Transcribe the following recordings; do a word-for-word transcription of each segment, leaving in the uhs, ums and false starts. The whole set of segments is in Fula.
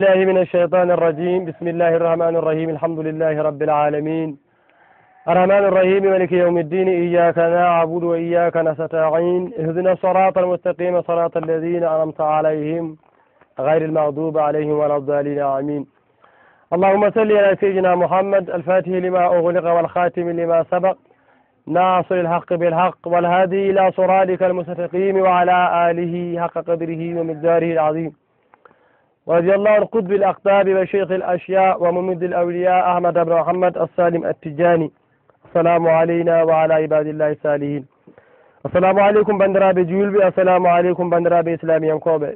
بالله من الشيطان الرجيم. بسم الله الرحمن الرحيم. الحمد لله رب العالمين. الرحمن الرحيم. مالك يوم الدين. إياك نعبد وإياك نستعين. اهدنا الصراط المستقيم، صراط الذين أنعمت عليهم، غير المغضوب عليهم ولا الضالين. آمين. اللهم صل على سيدنا محمد الفاتح لما أغلق والخاتم لما سبق، ناصر الحق بالحق، والهادي إلى صراطك المستقيم، وعلى آله حق قدره ومقداره العظيم. ورضي الله عن قطب الأقطاب وشيخ الأشياء وممد الأولياء أحمد بن محمد السالم التجاني. السلام علينا وعلى عباد الله الصالحين. السلام عليكم بندرابي جولبي، السلام عليكم بندرابي إسلامي ينكوبي.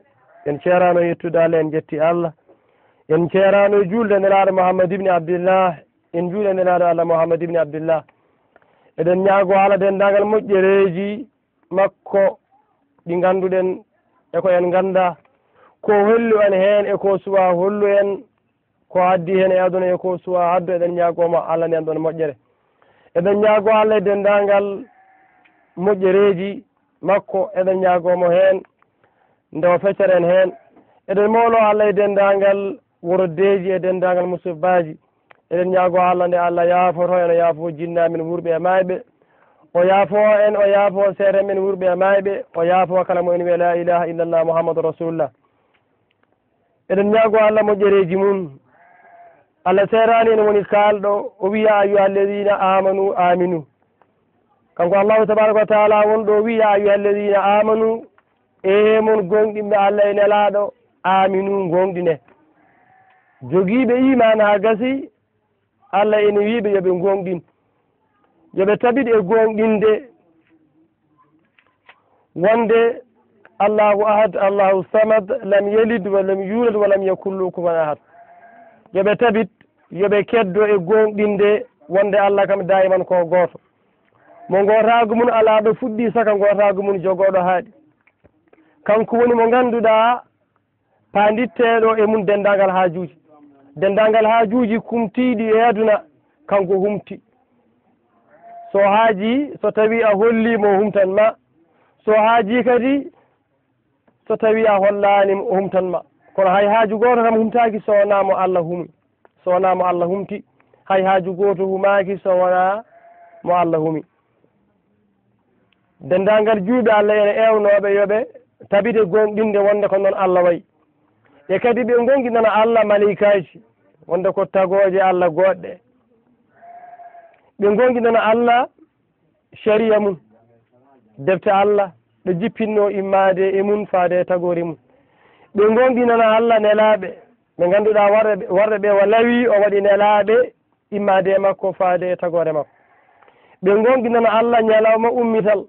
En ceeraano yettude Allah, en jetti Allah. En ceeraano juulde Nelaaɗo Muhammad ibn Abdillah, en juulde Nelaaɗo Allah Muhammad ibn Abdillah. Eɗen ñaagoo Allah denndaangal moƴƴereeji makko ɗi ngannduɗen e ko en nganndaa, ko hollu en heen e ko suwaa hollu en, ko addi heen e aduna e ko suwaa addu, eɗen ñaagoo mo Allah ndeen ɗoon moƴƴere. Eɗen ñaagoo Allah e denndaangal moƴƴereeji makko, eɗen ñaagoo mo heen nde o feccata en heen. Eɗen mooloo Allah e denndaangal woroddeeji e denndaangal musibbaaji. Eɗen ñaagoo Allah nde Allah yaafoto en, o yaafoo jinnaa men wuurɓe e maayɓe. O yaafoo en, o yaafoo seere men wuurɓe e maayɓe. O yaafoo kala mo en wiya laa ilaaha illallah Muhammadu Rasulullah. Eɗen ñaagoo Allah moƴƴereeji mum. Allah seeraani en woni kaalɗo, o wiya, "Ayyuha alladina amanu aminu." Kanko Allahu tabaraka wa taala won ɗo wiya, "Ayyuha alladina amanu, e mon gooŋɗinɓe Allah e Nelaaɗo, aminu, gooŋɗine." Jogiiɓe iimaan haa gasi, Allah ene wiiɓe yo ɓe gooŋɗin, yo ɓe tabit e gooŋɗinde wonde Allahu ahad, Allahu samad, lam yalid wa lam yulad wa lam yakun lahu kufuwan ahad. Yo ɓe tabit, yo ɓe keddo e gooŋɗinde wonde Allah kam daayiman ko gooto. Mo ngootaagu mum alaa ɗo fuɗɗi, saka ngootaagu mum jogooɗo haaɗi. Kanko woni mo ngannduɗaa paanditteeɗo e mum denndaangal haajuuji. Denndaangal haajuuji kumtiiɗi e aduna, kanko humti. So haajii, so tawii a hollii mo, o humtan ma. So haajii kadi, so tawii a hollaani mo, o humtan ma. Kono hay haaju gooto kam humtaaki so wonaa mo Allah humi. So wonaa mo Allah humti, hay haaju gooto humaaki so wonaa mo Allah humi. Denndaangal juulɓe Allah ene eewnooɓe yo ɓe tabite gooŋɗinde wonde ko noon Allah wayi. E kadi ɓe gooŋɗinana Allah maleykaaji, wonde ko tagooje Allah goɗɗe. Ɓe gooŋɗinana Allah cariya mum, defte Allah ɗo jippinnoo immaade e mum faade e tagoore mum. Ɓe gooŋɗinana Allah nelaaɓe, ɓe ngannduɗaa warɓe, warɓe ɓe o lawi, o waɗi nelaaɓe immaade e makko faade e tagoore makko. Ɓe gooŋɗinana Allah ñalawma ummital,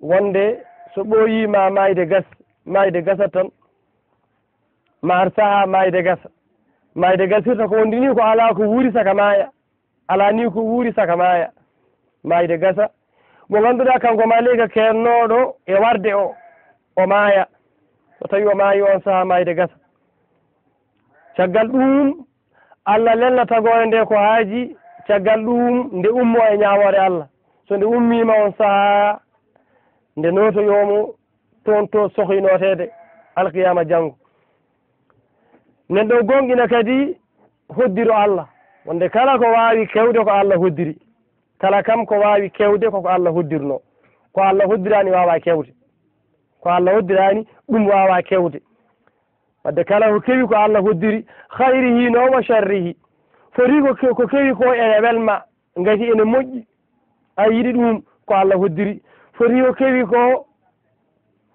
wonde so ɓooyii ma maayde gas, maayde gasat tan, maar sahaa maayde gasa. Maayde gasirta ko wonde nii ko alaa ko wuuri saka maaya, alaa nii ko wuuri saka maaya. Maayde gasa, mo ngannduɗaa kanko maleyka keernooɗo e warde o, o maaya. So tawii o maayii oon sahaa maayde gasa. Caggal ɗuum, Allah lelna tagoore nde ko haaji, caggal ɗuum nde ummoo e ñaawoore Allah. So nde ummiima oon sahaa, nde nootoyoo mo toon to sohii nooteede alqiyaama janngo. Neɗɗo gooŋɗina kadi hoddiro Allah, wonde kala ko waawi kewde ko Allah hoddiri. Kala kam ko waawi kewde ko ko Allah hoddirnoo. Ko Allah hoddiraani waawaa kewde. Ko Allah hoddiraani ɗum waawaa kewde. Wadde kala ko kewi ko Allah hoddiri, khayrihi no wa sharrihi. Foti ko ke-, ko kewi ko ene welma, ngati ene moƴƴi, a yiɗi ɗum, ko Allah hoddiri. Foti ko kewi ko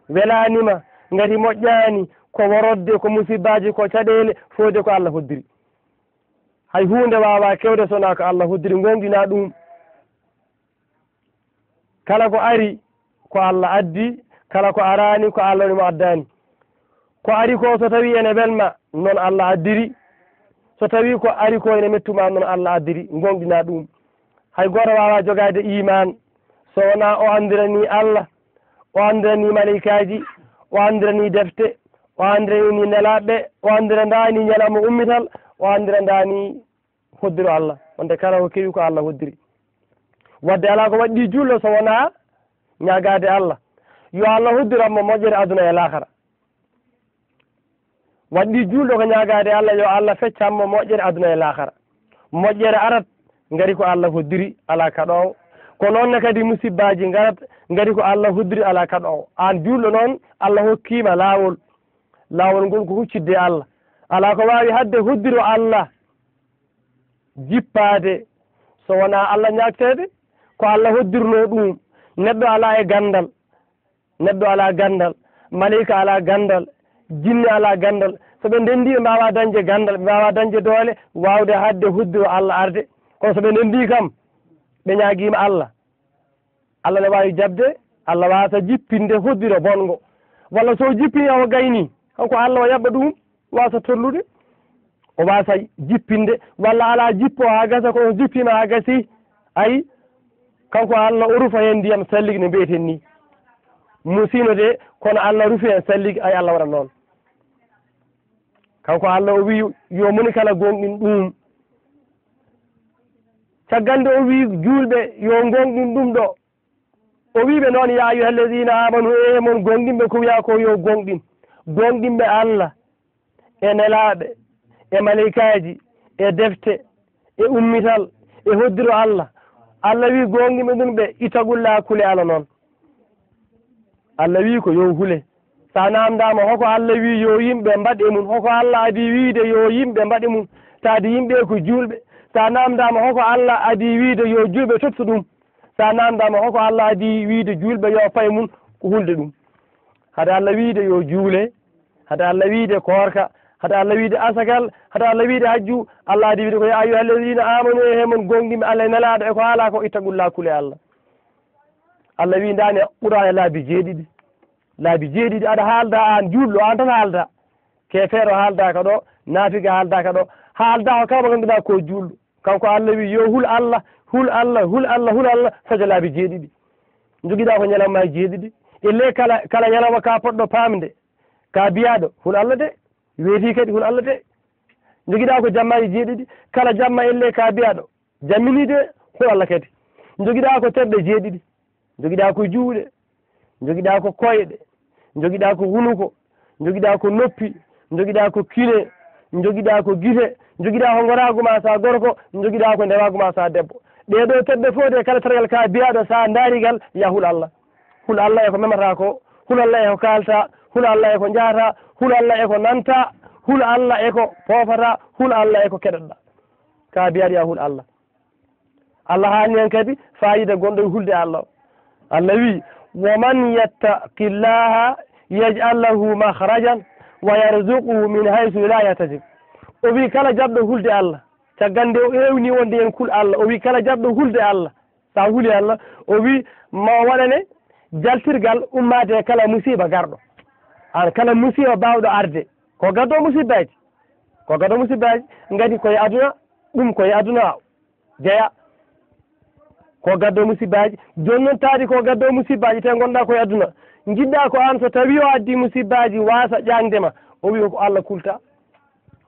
welaanima, ngati moƴƴaani, ko worodde, ko musibbaaji, ko caɗeele, foti ko Allah hoddiri. Hay huunde waawaa kewde so wonaa ko Allah hoddiri, gooŋɗinaa ɗum. Kala ko ari ko Allah addi, kala ko araani ko Allah woni mo addaani. Ko ari ko so tawii ene welma, noon Allah addiri. So tawii ko ari ko ene mettuma, noon Allah addiri, gooŋɗinaa ɗum. Hay gooto waawaa jogaade iimaan so wonaa o anndiranii Allah, o anndiranii maleykaaji, o anndiranii defte, o anndiranii nelaaɓe, o anndiranaani ñalawma ummital, o anndiranaani hoddiro Allah, wonde kala ko kewi ko Allah hoddiri. Wadde alaa ko waɗɗii juulɗo so wonaa ñaagaade Allah, yo Allah hoddiran mo moƴƴere aduna e laakara. Waɗɗii juulɗo ko ñaagaade Allah yo Allah feccan mo moƴƴere aduna e laakara. Moƴƴere arat ngari ko Allah hoddiri, alaa kaɗoowo. Ko noon ne kadi musibbaaji ngarat ngari ko Allah hoddiri, alaa kaɗoowo. Aan juulɗo noon, Allah hokkii ma laawol. Laawol ngol ko huccitde e Allah. Alaa ko waawi haɗde hoddiro Allah jippaade so wonaa Allah ñaagteede. Ko Allah hoddirnoo ɗum. Neɗɗo alaa e ganndal. Neɗɗo alaa ganndal, maleyka alaa ganndal, jinne alaa ganndal. So ɓe ndenndii, ɓe mbaawaa dañde ganndal, ɓe mbaawaa dañde doole waawde haɗde hoddiro Allah arde. Kono so ɓe ndenndii kam, ɓe ñaagiima Allah, Allah ne waawi jaɓde, Allah waasa jippinde hoddiro bonngo. Walla so o jippinii, o gaynii, kanko Allah o yaɓɓa ɗum, waasa torlude, o waasa jippinde, walla alaa jippo haa gasa, kono so jippiima haa gasii, ay, kanko Allah o rufa heen ndiyam salligi no mbiyeten nii. Musiino de, kono Allah rufi heen salligi, ay, Allah waɗa noon. Kanko Allah o wii, yo moni kala gooŋɗin ɗum. Caggal nde o wii juulɓe, yo gooŋɗin ɗum ɗo. O wii ɓe noon, yaa ayyuhalladiina aamanu, ee mon gooŋɗinɓe, ko wiyaa ko yo gooŋɗin. Gooŋɗinɓe Allah, e nelaaɓe, e maleykaaji, e defte, e ummital, e hoddiro Allah. Allah wii gooŋɗinɓe ɗum ɓe, ittaqullaaha, kule Allah noon. Allah wii ko yo hule. So a naamndaama hoko Allah wii yo yimɓe mbaɗ e mum, hoko Allah adii wiide yo yimɓe mbaɗ e mum, taade yimɓe ko juulɓe. So a naamndaama hoko Allah adii wiide yo juulɓe tottu ɗum. So a naamndaama hoko Allah adii wiide juulɓe yo pay mum, ko hulde ɗum. Hade Allah wiide yo juule, hade Allah wiide koorka, hade Allah wiide asakal, hade Allah wiide hajju, Allah adii wiide ko yaa ayyuhalladiina aamanu, ee mon gooŋɗinɓe Allah e nelaaɗo e ko haalaa ko, ittaqullaaha, kule Allah. Allah wii ndaane Qur'aana laabi jeeɗiɗi. Laabi jeeɗiɗi aɗa haalda aan juulɗo, aan tan haalda. Keefeero haaldaaka ɗo, naafiga haaldaaka ɗo, haalda ko kala mo ngannduɗaa ko juulɗo. Kanko Allah wii yo hul Allah, hul Allah, hul Allah, hul Allah, faja laabi jeeɗiɗi. Njogiɗaa ko ñalawmaaji jeeɗiɗi. E ley kala, kala ñalawma ka poɗɗo paamde, ka biyaaɗo, hul Allah de. Weetii kadi, hul Allah de. Njogiɗaa ko jammaaji jeeɗiɗi. Kala jamma e ley ka biyaaɗo, jammini de, hul Allah kadi. Njogiɗaa ko terɗe jeeɗiɗi. Njogiɗaa ko juuɗe. Njogiɗaa ko koyɗe. Njogiɗaa ko hunuko. Njogiɗaa ko noppi. Njogiɗaa ko kine. Njogiɗaa ko gite. Njogiɗaa ko ngoraagu ma so a gorko. Njogiɗaa ko ndewaagu ma so a debbo. Ɗee ɗoo terɗe fof de, kala tergal ka biyaaɗo, so a ndaari ngal, yaa hul Allah. Hul Allah e ko memata ko. Hul Allah e ko kaalta. Hul Allah e ko njahata. Hul Allah e ko nanta. Hul Allah e ko poofata. Hul Allah e ko keɗoɗaa. Ka biyaaɗo yaa hul Allah. Allah haalni en kadi faayiida gonɗo e hulde Allah o. Allah wii, "Wa man yattaqillaha yaj'al lahu makhrajan wa yarzuqhu min haythu la yahtasib." O wii, kala jaɓɗo hulde Allah, caggal nde o ewni wonde en kul Allah, o wii, kala jaɓɗo hulde Allah, so a huli Allah, o wii, ma o waɗane jaltirgal ummaade e kala musiiba garɗo. Aan kala musiiba baawɗo arde, ko gaddo musibbaaji, ko gaddo musibbaaji, ngati ko e aduna, ɗum ko e aduna jeya. Ko gaddo musibbaaji. Jooni noon taadi ko gaddo musibbaaji, te ngonɗaa ko e aduna. Njiɗɗaa ko aan so tawii o addii musibbaaji waasa ƴaŋde ma. O wii ko Allah kulta.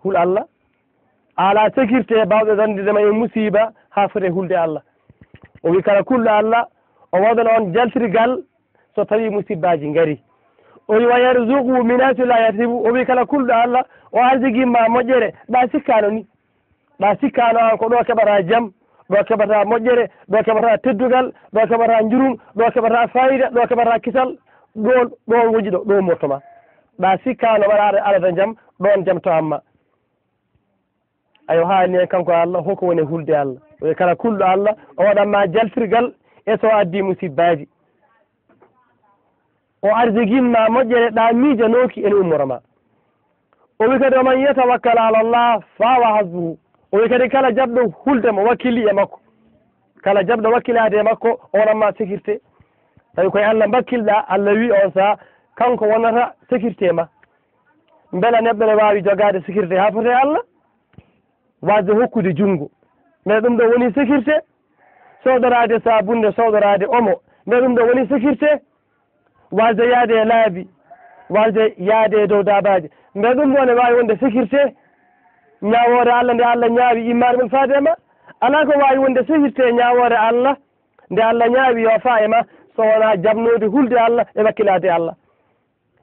Hul Allah. A alaa sécurité baawɗo dañde ma e musiiba haa foti e hulde Allah. O wii kala kulɗo Allah, o waɗana on jaltirgal so tawii musibbaaji ngarii. O wii, "Wa yarzuqhu min haythu la yahtasib." O wii kala kulɗo Allah, o arsigin ma moƴƴere, ɗa sikkaano ni. Ɗa sikkaano aan ko ɗo keɓata jam, ɗo keɓata moƴƴere, ɗo keɓata teddugal, ɗo keɓata njurum, ɗo keɓata faayiida, ɗo keɓata kisal, ɗoon, ɗoon woji ɗo, ɗo morto ma. Ɗa sikkaano waɗaade alada jam, ɗoon jam tawat ma. Ayo, haalni en kanko Allah, hoko woni hulde Allah. O wiya kala kulɗo Allah, o waɗan ma jaltirgal e so addii musibbaaji. O arsigin ma moƴƴere ɗa miijanooki ene ummora ma. O wi kadi, "Wa man yatawakkal ala Allah fa huwa hasbuhu." O wi kadi, "Kala jaɓɗo hulde mo wakkili e makko, kala jaɓɗo wakkilaade e makko, o wonat ma sécurité." Tawi koye Allah mbakkilɗa, Allah wi on saha, kanko wonata sécurité ma. Mbela neɗɗo ne waawi jogaade sécurité haa foti e Allah? Waasde hokkude junngo. Mbela ɗum ɗo woni sécurité? Soodoraade saabunde, soodoraade omo. Mbela ɗum ɗo woni sécurité? Waasde yaade e laabi, waasde yaade e dow daabaaji. Mbela ɗum ɗo ne waawi wonde sécurité? Ñaawoore Allah nde Allah ñaawi immaade mum faade e ma? Alaa ko waawi wonde sécurité e ñaawoore Allah nde Allah ñaawi yo faa e ma, so wonaa jaɓnoode hulde Allah e wakkilaade Allah.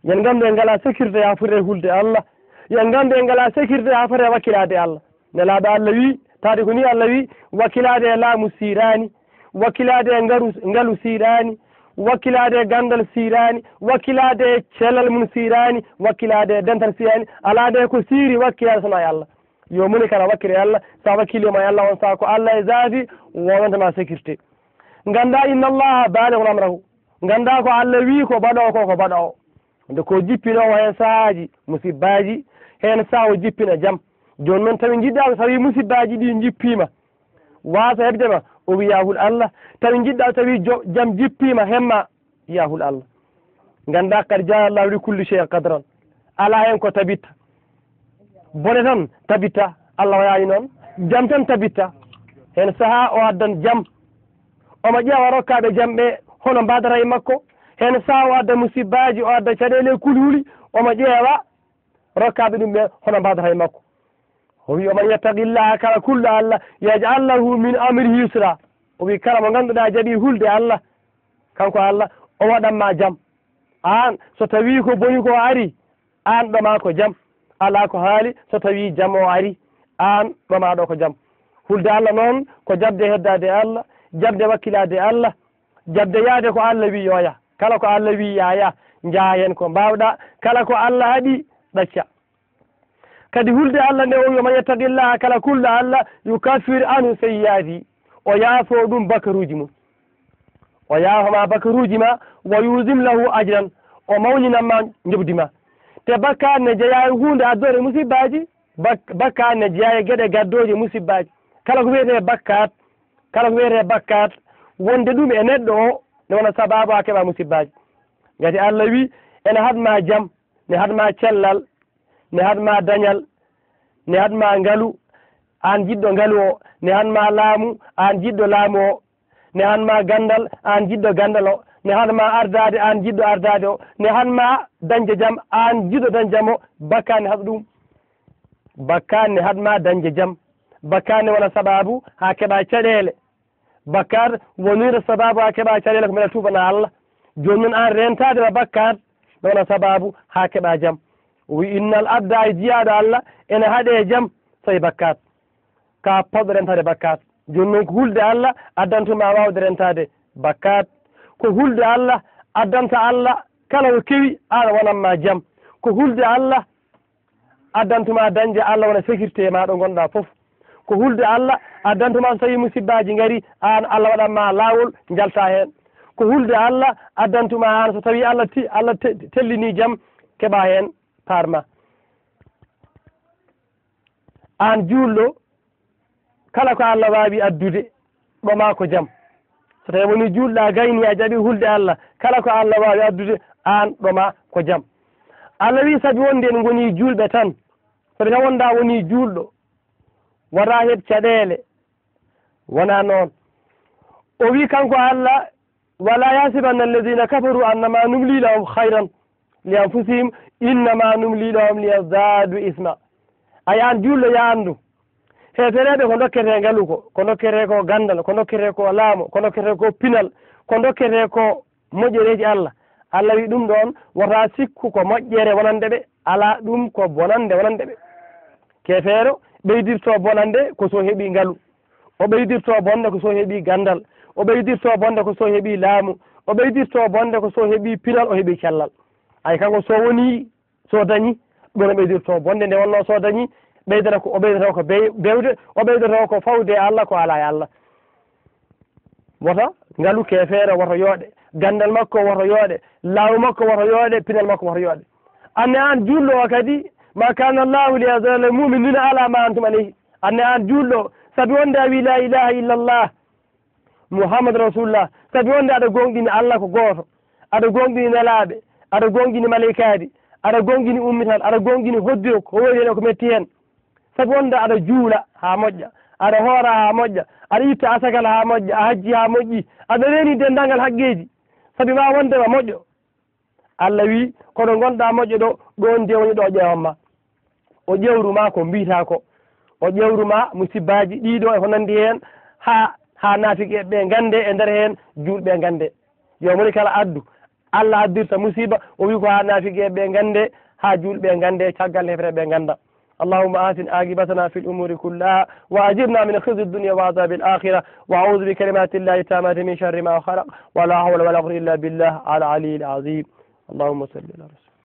Yen nganndu en ngalaa sécurité haa foti e hulde Allah. Yo en nganndu en ngalaa sécurité haa foti e wakkilaade e Allah. Nelaaɗo Allah wii, taade ko nii Allah wii, wakkilaade e laamu siiraani, wakkilaade e ngaru, ngalu siiraani, wakkilaade e ganndal siiraani, wakkilaade e cellal mum siiraani, wakkilaade e dental siiraani, alaa de ko siiri wakkilaade so wonaa e Allah. Yo moni kala wakkilo e Allah, so a wakkiliima e Allah on saha ko Allah e zaati, wonanta ma sécurité. Nganndaa inna Allaha baaligu amrahu. Nganndaa ko Allah wii ko baɗoo ko, ko baɗoo. Nde ko jippinoo heen sahaaji, musibbaaji, heen saha o jippina jam. Jooni noon tawi njiɗɗaa ko tawi musibbaaji ɗi njippiima, waasa heɓde ma, o wii yaa hul Allah. Tawi njiɗɗaa tawi jo-, jam jippiima heen ma, yaa hul Allah. Nganndaa qad jaala Allahu li kulli shay'in qadran. Alaa heen ko tabitta. Bone tan tabitta, Allah wayaani noon. Jam tan tabitta. Heen saha o addan jam. Omo ƴeewa rokkaaɓe jam ɓe hono mbaadata e makko. Heen saha o adda musibbaaji, o adda caɗeele e kulhuli. Omo ƴeewa rokkaaɓe ɗum ɓe hono mbaadata e makko. O wii, "Wa man yattaqillaha," kala kulɗo Allah, "yaj'al lahu min amrihi yusra." O wii, "Kala mo ngannduɗaa jaɓii hulde Allah, kanko Allah, o waɗan ma jam." Aan, so tawii ko boni ko ari, aan ɗo ma ko jam. Alaa ko haali so tawii jam o ari, aan ɗo ma ɗo ko jam. Hulde Allah noon ko jaɓde heddaade e Allah, jaɓde wakkilaade e Allah, jaɓde yahde ko Allah wii yo yah. Kala ko Allah wii yaa yah, njaha heen ko mbaawɗaa. Kala ko Allah haɗi, ɗacca. Kadi hulde Allah nde o wii, "Wa man yattaqillaha," kala kulɗo Allah, "yukaffir anhu sayyi'atihi," o yaafo ɗum bakaruuji mum. O yaafa ma bakaruuji ma, "wa yu'zim lahu ajran," o mawninan ma njoɓdi ma. Te bakkaat ne jeyaa e huunde addoore musibbaaji, bak-, bakkaat ne jeyaa e geɗe gaddooje musibbaaji. Kala ko wiyetee bakkaat, kala ko wiyetee bakkaat, wonde ɗum e neɗɗo o, ne wona sabaabu haa keɓa musibbaaji. Ngati Allah wii, ene haɗ ma jam, ne haɗ ma cellal, ne haɗ ma dañal, ne haɗ ma ngalu, aan jiɗɗo ngalu o, ne haɗ ma laamu, aan jiɗɗo laamu o, ne haɗ ma ganndal, aan jiɗɗo ganndal o, ne haɗ ma ardaade, aan jiɗɗo ardaade o, ne haɗ ma dañde jam, aan jiɗɗo dañde jam o, bakkaat ne haɗ ɗum. Bakkaat ne haɗ ma dañde jam. Bakkaat ne wona sabaabu haa keɓa caɗeele. Bakkaat wonira sabaabu haa keɓa caɗeele ko mbela tuubana Allah. Jooni noon aan reentaade ma bakkaat ne wona sabaabu haa keɓa jam. O wii, "Innal abda," ay jiyaaɗo Allah, "ene haɗe jam so e bakkaat." Ka potɗo reentaade bakkaat. Jooni noon ko hulde Allah addantu ma waawde reentaade bakkaat. Ko hulde Allah addanta Allah kala ko kewi aan wonan ma jam. Ko hulde Allah addantuma dañde Allah wona sécurité ma ɗo ngonɗa fof. Ko hulde Allah addantuma so tawi musibbaaji ngari, aan Allah waɗan ma laawol njalta heen. Ko hulde Allah addantuma aan so tawi Allah ti-, Allah te-, tellini jam, keɓa heen part ma. Aan juulɗo, kala ko Allah waawi addude, ɗo ma ko jam. So tawi woni juulɗo a gayni a jaɓi hulde Allah, kala ko Allah waawi addude, aan ɗo ma ko jam. Allah wii sabi wonde en ngoni juulɓe tan, sabi tan wonda woni juulɗo, wata heɓ caɗeele, wona noon. O wii kanko Allah, "Wala yahsabanna alladhina kafaru annama numli lahum khayran li anfusihim, innama numli lahum liyazdadu isma." Ay aan juulɗo, ya anndu, heefereeɓe ko dokketee ngalu ko, ko dokketee ko ganndal, ko dokketee ko laamu, ko dokketee ko pinal, ko dokketee ko moƴƴereeji Allah. Allah wii ɗum ɗoon, wota sikku ko moƴƴere wonande ɓe, alaa, ɗum ko bonande wonande ɓe. Keefeero ɓeydirto bonande ko so heɓi ngalu. O ɓeydirto bonde ko so heɓi ganndal. O ɓeydirto bonde ko so heɓi laamu. O ɓeydirto bonde ko so heɓi pinal, o heɓi cellal. Ay kanko so woni, so dañi, ɗum o ɓeydirto bonde nde wonno so dañi, ɓeydata ko, o ɓeydata ko be-, bewde, o ɓeydoto ko fawde e Allah, ko alaa e Allah. Wota ngalu keefeero woto yooɗe, ganndal makko woto yooɗe, laamu makko woto yooɗe, pinal makko woto yooɗe. Anne aan juulɗo o kadi, ma kana Allahu liyazara mu'minina ala ma antum alayhi. Anne aan juulɗo, sabi wonde a wii la ilaha illallah, Muhammad Rasulullah, sabi wonde aɗa gooŋɗini Allah ko gooto, aɗa gooŋɗini nelaaɓe, aɗa gooŋɗini maleykaaji, aɗa gooŋɗini ummital, aɗa gooŋɗini hoddiro ko woni heen e ko metti heen. Sabi wonde aɗa juula haa moƴƴa, aɗa hoora haa moƴƴa, aɗa itta asakal haa moƴƴa, a hajji haa moƴƴi, aɗa reeni denndaangal haqqeeji. Sabi ma wonde ma moƴƴo. Allah wii, kono ngonɗa moƴƴo ɗo, ɗoon de woni ɗo ƴeewan ma. O ƴeewru ma ko mbiitaa ko. O ƴeewru ma musibbaaji ɗii ɗo e ko nanndi heen, haa, haa naafiqe ɓe ngannde e nder heen, juulɓe ngannde. Yo moni kala addu. Allah addirta musiiba, o wii ko haa naafiqe ɓe ngannde, haa juulɓe ngannde, caggal hefre ɓe ngannda. اللهم أحسن عاقبتنا في الأمور كلها وأجرنا من خزي الدنيا وعذاب الآخرة وأعوذ بكلمات الله التامات من شر ما خلق ولا حول ولا قوة إلا بالله العلي العظيم. اللهم صل على رسول